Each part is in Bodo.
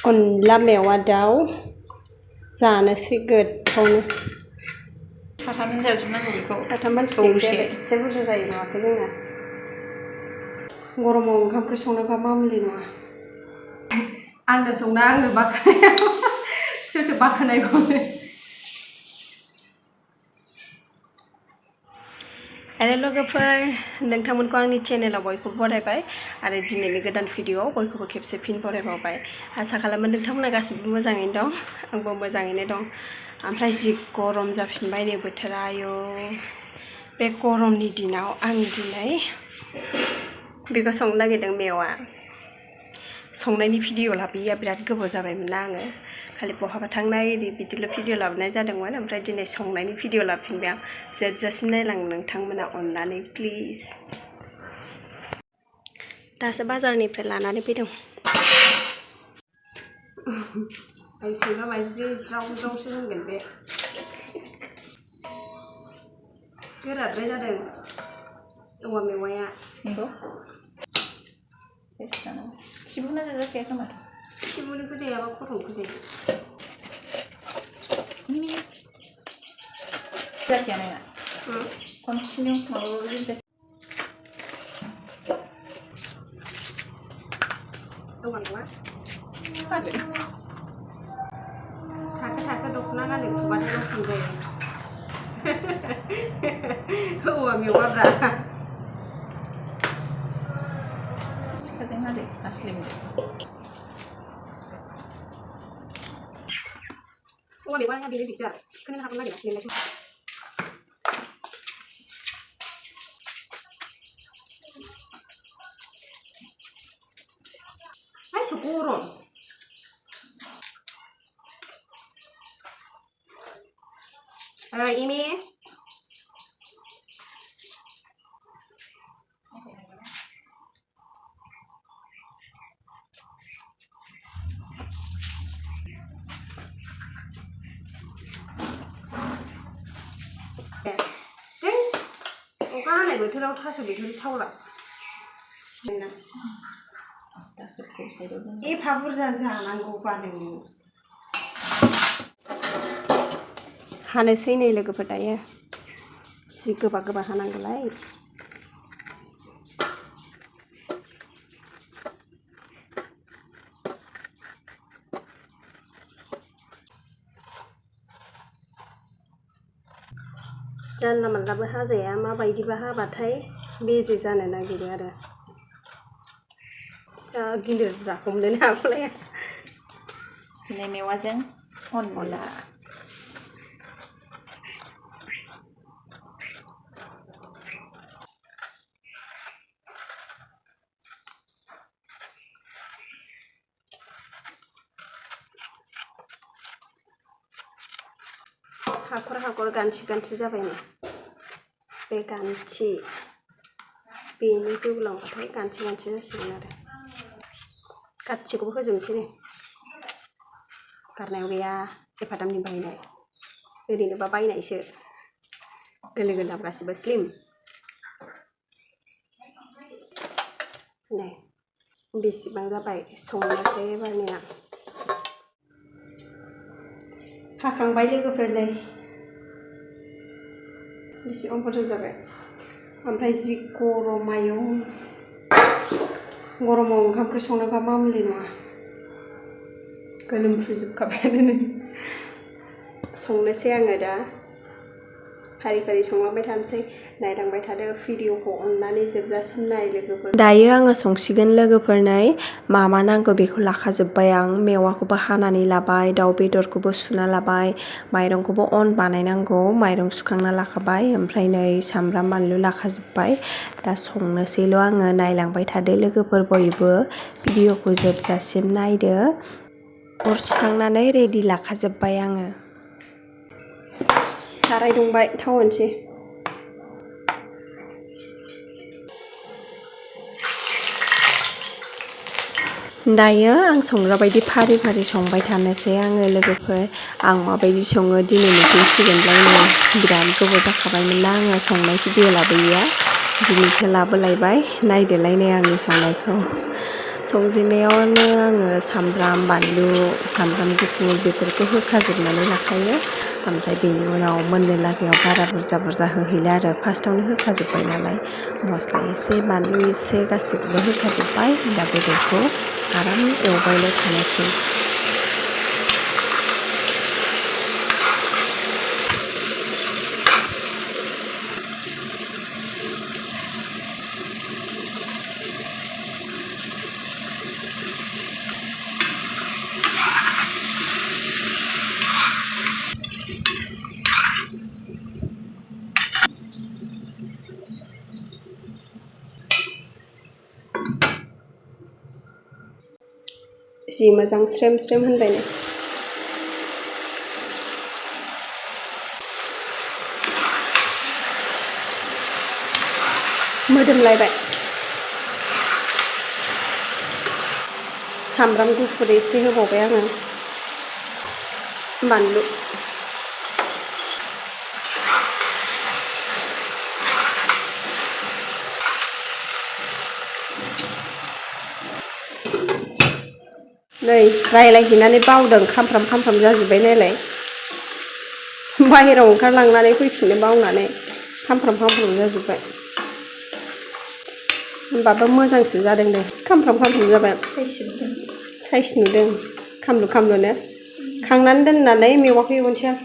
onla मेवा दाउ जानोसै गोथावनो साथामजों जाजोबनांगौ बेखौ साथाम मानसि एसे बुरजा जायो नङाखै जोंना गरमाव ओंखाम ओंख्रि संनांगौ मा मुलि नङा आंनो संना आंनो बाखनाया सोरथो बाखनायबावनो हेलो लोगोफोर नोंथांमोनखौ आंनि चेनेलाव बयखौबो बरायबाय आरो दिनैनि गोदान भिडिअ बयखौबो खेबसे फिन बरायबावबाय आसा खालामो नोंथांमोना गासिबो मोजाङैनो दं आंबो मोजाङैनो दं ओमफ्राय जि गरम जाफिनबाय नै बोथोरा आयौ बे गरमनि दिनाव आं दिनै बेखौ संनो नागिरदों मेवा संनायनि भिडिअ लाबोयैया बिराद गोबाव जाबायमोन ना आङो खालि बहाबा थांनाय ओरै बिदिल' भिडिअ लाबोनाय जादोंमोन ओमफ्राय दिनै संनायनि भिडिअ लाबोफिनबाय आं जोबजासिम नायलां नोंथांमोना अननानै प्लिज दासो बाजारनिफ्राय लानानै फैदों सैमा मायदि ज्राव ज्रावसो होनगोन बे गोराद्राय जादों औवा मेवाया नंगौ खिबुना जाजाखाया खोमा खिबुनिखौ जायाबा खर'निखौ जायो जाखाया नोंना कन्टिनिउ माबाबाबो जाया औवा मेवा थाखो दख'ना गानो खुबाथाय दख'न जायो औवा मेवाब्रा सिखाजों हादो आस्लिमदो औवा मेवाया बेनो दिगदार थिखोनो हागोन नागिरा लेंनायखौ आयसो गरम इमे अखा हानाय बोथोराव थास' बिथ'रि थावला एफा बुरजा जानांगौबा नोङो हानोसै नै लोगोफोर दायो जि गोबा गोबा हानांगौलाय जानला मानलाबो हाजाया माबायदिबा हाबाथाय बेजे जानो नागिरो आरो जा गिलिर हमनोनो हागौलाया दिनै मेवाजों अनला हाखर गान्थि गान्थि जाबाय नै बे गान्थि बेनि जौलांबाथाय गान्थि गान्थि जासिगोन आरो गासिखौबो होजोबनोसै नै गारनायाव गैया एफा दामनि बायनाय ओरैनोबा बायनायसो गोरलै गोरलाम गासिबो स्लिम नै बेसेबां जाबाय संनोसै एबारनिया हाखांबाय लोगोफोर नै बेसेबां बुरजा जाबाय ओमफ्राय जि गरम आयौ गरमाव ओंखाम ओंख्रि संनांगौ मा मुलि नङा गोलोमफ्रुजोबखाबायानो नै संनोसै आङो दा फारि फारि संलांबाय थानोसै नायलांबाय थादो भिडिअखौ अननानै जोबजासिम नाय लोगोफोर दायो आङो संसिगोन लोगोफोर नै मा मा नांगौ बेखौ लाखाजोब्बाय आं मेवाखौबो हानानै लाबाय दाउ बेदरखौबो सुना लाबाय माइरंखौबो अन बानायनांगौ माइरं सुखांना लाखाबाय ओमफ्राय नै सामब्राम बानलु लाखाजोब्बाय दा संनोसैल' आङो नायलांबाय थादो लोगोफोर बयबो भिडिअखौ जोबजासिम नायदो अर सुखांनानै रेडि लाखाजोब्बाय आङो साराय दुंबाय थाव होनोसै दायो आं संग्रा बायदि फारि फारि संबाय थानोसै आङो लोगोफोर आं माबायदि सङो दिनै नुफिनसिगोनलाय नै बिराद गोबाव जाखाबायमोन ना आङो संनाय भिडिअ लाबोयैया दिनैसो लाबोलायबाय नायदोलाय नै आंनि संनायखौ संजेननायावनो आङो सामब्राम बानलु सामब्राम गुफुर बेफोरखौ होखाजोबनानै लाखायो ओमफ्राय बेनि उनाव मोननो लागायाव बारा बुरजा होहैला आरो फार्स्टआवनो होखाजोब्बाय नालाय मस्ला एसे बानलु एसे गासिबो होखाजोब्बाय दा बेदरखौ आराम एवबायल' थानोसै जि मोजां स्रेम स्रेम होनबाय नो मोदोमलायबाय सामब्राम गुफुर एसे होबावबाय आङो बानलु नै रायलायहैनानै बावदों खामफ्राम जाजोब्बाय नालाय बाहेरायाव ओंखारलांनानै फैफिननो बावनानै खामफ्राम जाजोब्बाय होमबाबो मोजांसो जादों दे खामफ्राम जाबाय साइस नुदों खामलुनो खांनानै दोननानै मेवाखौ एवनोसै आं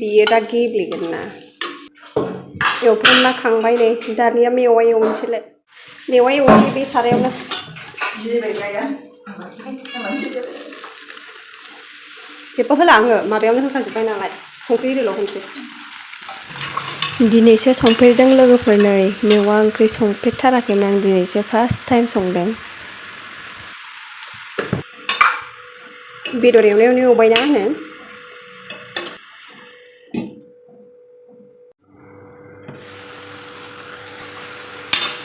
बियो दा गेब्लेगोन ना एवफ्रामना खांबाय नै दानिया मेवा एवनोसैलाय मेवा एवनोसै बे सारायावनो जेबो होला आङो माबायावनो होखाजोब्बाय नालाय संख्रि एरिल' होनोसै दिनैसो संफेरदों लोगोफोर नै मेवा ओंख्रि संफेरथाराखैमोन आं दिनैसो फार्स्ट टाइम संदों बेदर एवनायावनो एवबायना आङो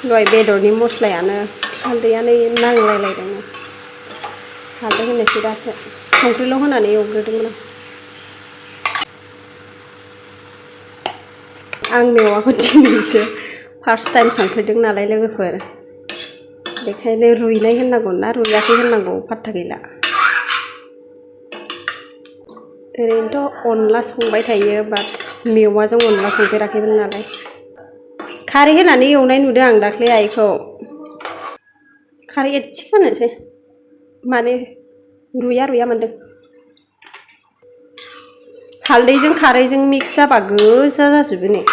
दहाय बेदरनि मस्लायानो हालदैयानो नांलायलायदों हालदै होनोसै दासो संख्रिल' होनानै एवग्रोदोंमोन आं मेवाखौ दिनैसो फार्स्ट टाइम संफेरदों नालाय लोगोफोर बेखायनो रुइनाय होननांगौ ना रुइयाखै होननांगौ फात्ता गैला ओरैनोथ' अनला संबाय थायो बाट मेवाजों अनला संफेराखैमोन नालाय खारै होनानै एवनाय नुदों आं दाख्लै आइखौ खारै एसे होनोसै माने रुया मोनदों हालदैजों खारैजों मिक्स जाबा गोजा जाजोबो नै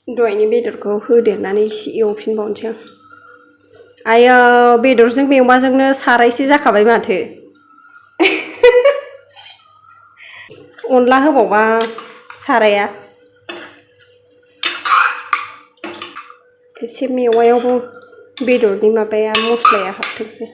दहायनि बेदरखौ होदेरनानै एसे एवफिनबावनोसै आं आयो बेदरजों मेवाजोंनो सारायसे जाखाबाय माथो अनला होबावबा साराया एसे मेवायावबो बेदरनि माबाया मस्लाया हाबथोंसै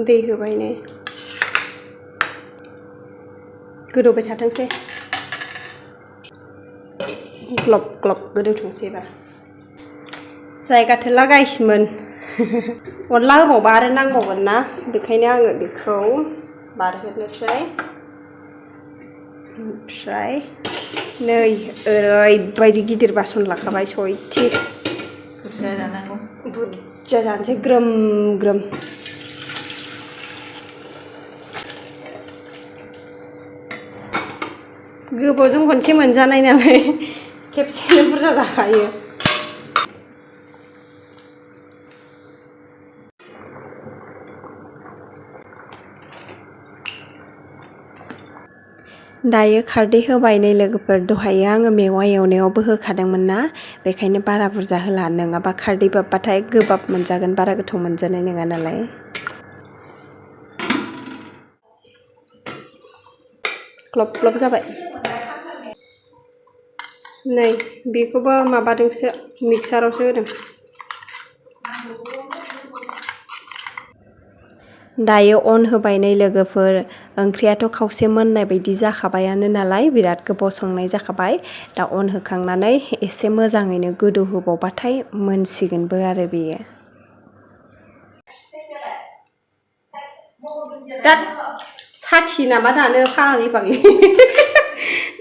दै होबाय नै गोदौबाय थाथोंसै ग्लब गोदौथोंसैबा जायगा थोला गाइसमोन अनला होबावबा आरो नांबावगोन ना बेखायनो आङो बेखौ बारहोनोसै ओमफ्राय नै ओरैबायदि गिदिर बासन लाखाबाय सयथि बुरजा जानोसै ग्रोम गोबावजों खनसे मोनजानाय नालाय खेबसेनो बुरजा जाखायो दायो खारदै होबाय नै लोगोफोर दहायो आङो मेवा एवनायावबो होखादोंमोन ना बेखायनो बारा बुरजा होला नङाबा खारदै बाबबाथाय गोबाब मोनजागोन बारा गोथाव मोनजानाय नङा नालाय ग्लब जाबाय नै बेखौबो माबादोंसो मिक्सारावसो होदों दायो अन होबाय नै लोगोफोर ओंख्रियाथ' खावसे मोननाय बायदि जाखाबायानो नालाय बिराद गोबाव संनाय जाखाबाय दा अन होखांनानै एसे मोजाङैनो गोदौ होबावबाथाय मोनसिगोनबो आरो बेयो दा साखि नामा दानो फागै फागै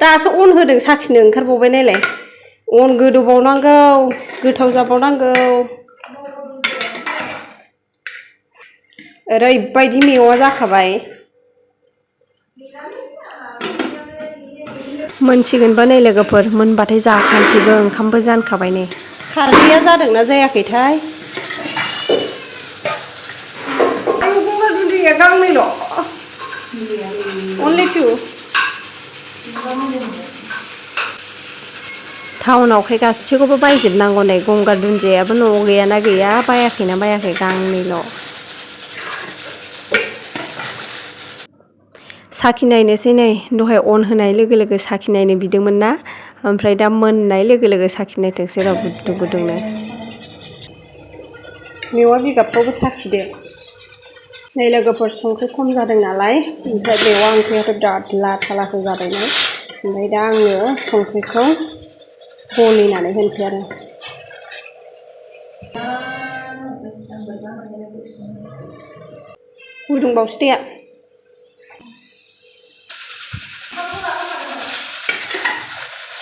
दासो अन होदों साखिनो ओंखारबावबाय नायलाय अन गोदौबावनांगौ गोथाव जाबावनांगौ ओरैबायदि मेवा जाखाबाय मोनसिगोनबा नै लोगोफोर मोनबाथाय जाखानोसैबो ओंखामबो जानखाबाय नै खारदैया जादोंना जायाखैथाय आयु गंगार दुन्दिया गांनैल' only 2 टाउनावखाय गासैखौबो बायजोबनांगौ नै गंगार दुन्दियाबो न'आव गैयाना गैया बायाखैना बायाखै गांनैल' साखिनायनोसै नै दहाय अन होनाय लोगो लोगो साखिनायनो बिदोंमोन ना ओमफ्राय दा मोननाय लोगो लोगो साखिनायथोंसै र' गुदुं गुदुंनो मेवा बिगाबखौबो साखिदो नै लोगोफोर संख्रि खम जादों नालाय ओमफ्राय मेवा ओंख्रियाथ' बिराद लाथा लाथा जाबायना ओमफ्राय दा आङो संख्रिखौ गलिनानै होनोसै आरो गुदुंबावसो दैया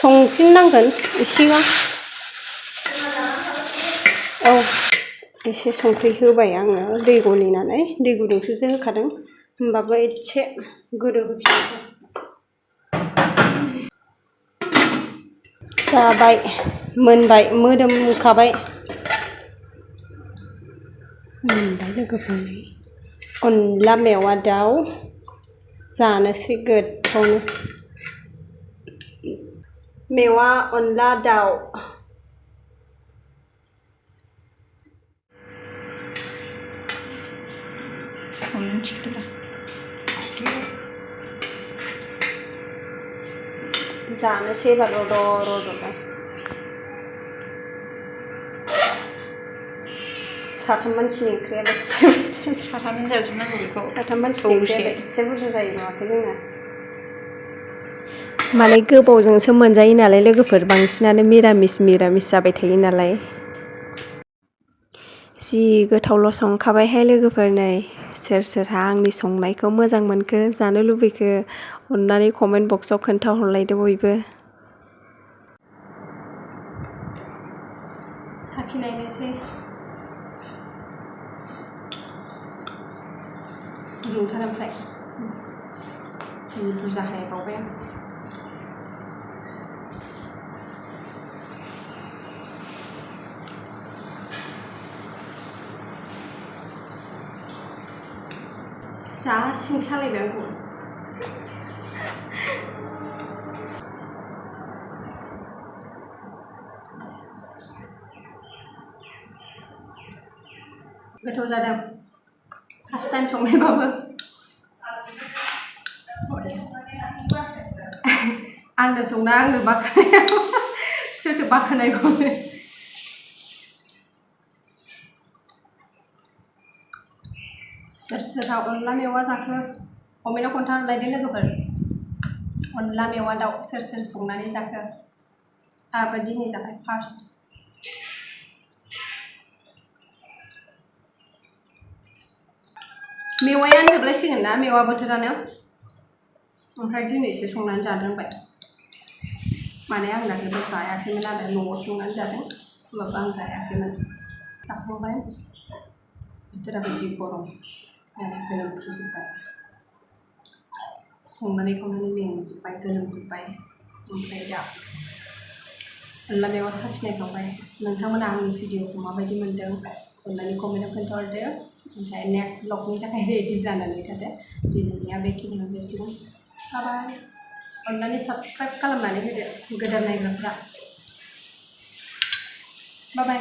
संफिननांगोन एसेबां औ एसे संख्रि होबाय आङो दै गलिनानै दै गुदुंखौसो होखादों होमबाबो एसे गोदौहोफिनसै जाबाय मोनबाय मोदोमखाबाय मोनबाय लोगोफोरनि अनला मेवा दाउ जानोसै गोथावनो मेवा अनला दाउ जानोसै एबार रद' रद'नो साथाम मानसिनि ओंख्रिया बेसे साथामनि जाजोबनांगौ बेखौ साथाम मानसिनि ओंख्रिया बेसे बुरजा जायो नुवाखै जोंना माने गोबावजोंसो मोनजायो नालाय लोगोफोर बांसिनानो मिरामिस जाबाय थायो नालाय जि गोथावल' संखाबायहाय लोगोफोर नै सोर सोरहा आंनि संनायखौ मोजां मोनखो जानो लुबैखो अननानै कमेन्ट बक्सआव खोन्थाहरलायदो बयबो साखिनायनोसै गुदुंथार ओमफ्राय जि बुरजा हायबावबाय आं जा सिं सालायबाय आंखौ गोथाव जादों फार्स्ट टाइम संनायबाबो आंनो संना आंनो बाख्नायाव सोरथो बाख्नायबावनो सोर सोरहा अनला मेवा जाखो कमेन्टआव खोन्थाहरलायदो लोगोफोर अनला मेवा दाउ सोर सोर संनानै जाखो आंहाबो दिनै जाबाय फार्स्ट मेवायानो जोबलायसिगोन ना मेवा बोथोरानो ओमफ्राय दिनैसो संनानै जानो रोंबाय माने आं दाख्लैबो जायाखैमोन आरो न'आव संनानै जादों होमबाबो आं जायाखैमोन जाखांबाय बोथोराबो जि गरम गोलोमफ्रुजोब्बाय संनानै खावनानै मेंजोब्बाय गोलोमजोब्बाय ओमफ्राय दा अनला मेवा साखिनायखांबाय नोंथांमोना आंनि भिडिअखौ माबायदि मोन्दों अननानै कमेन्टआव खोन्थाहरदो ओमफ्राय नेक्स्ट ब्लगनि थाखाय रेडि जानानै थादो दिनैनिया बेखिनियावनो जोबसिगोन बाय अननानै साबस्क्राइब खालामनानै होदो गोदान नायग्राफ्रा बाय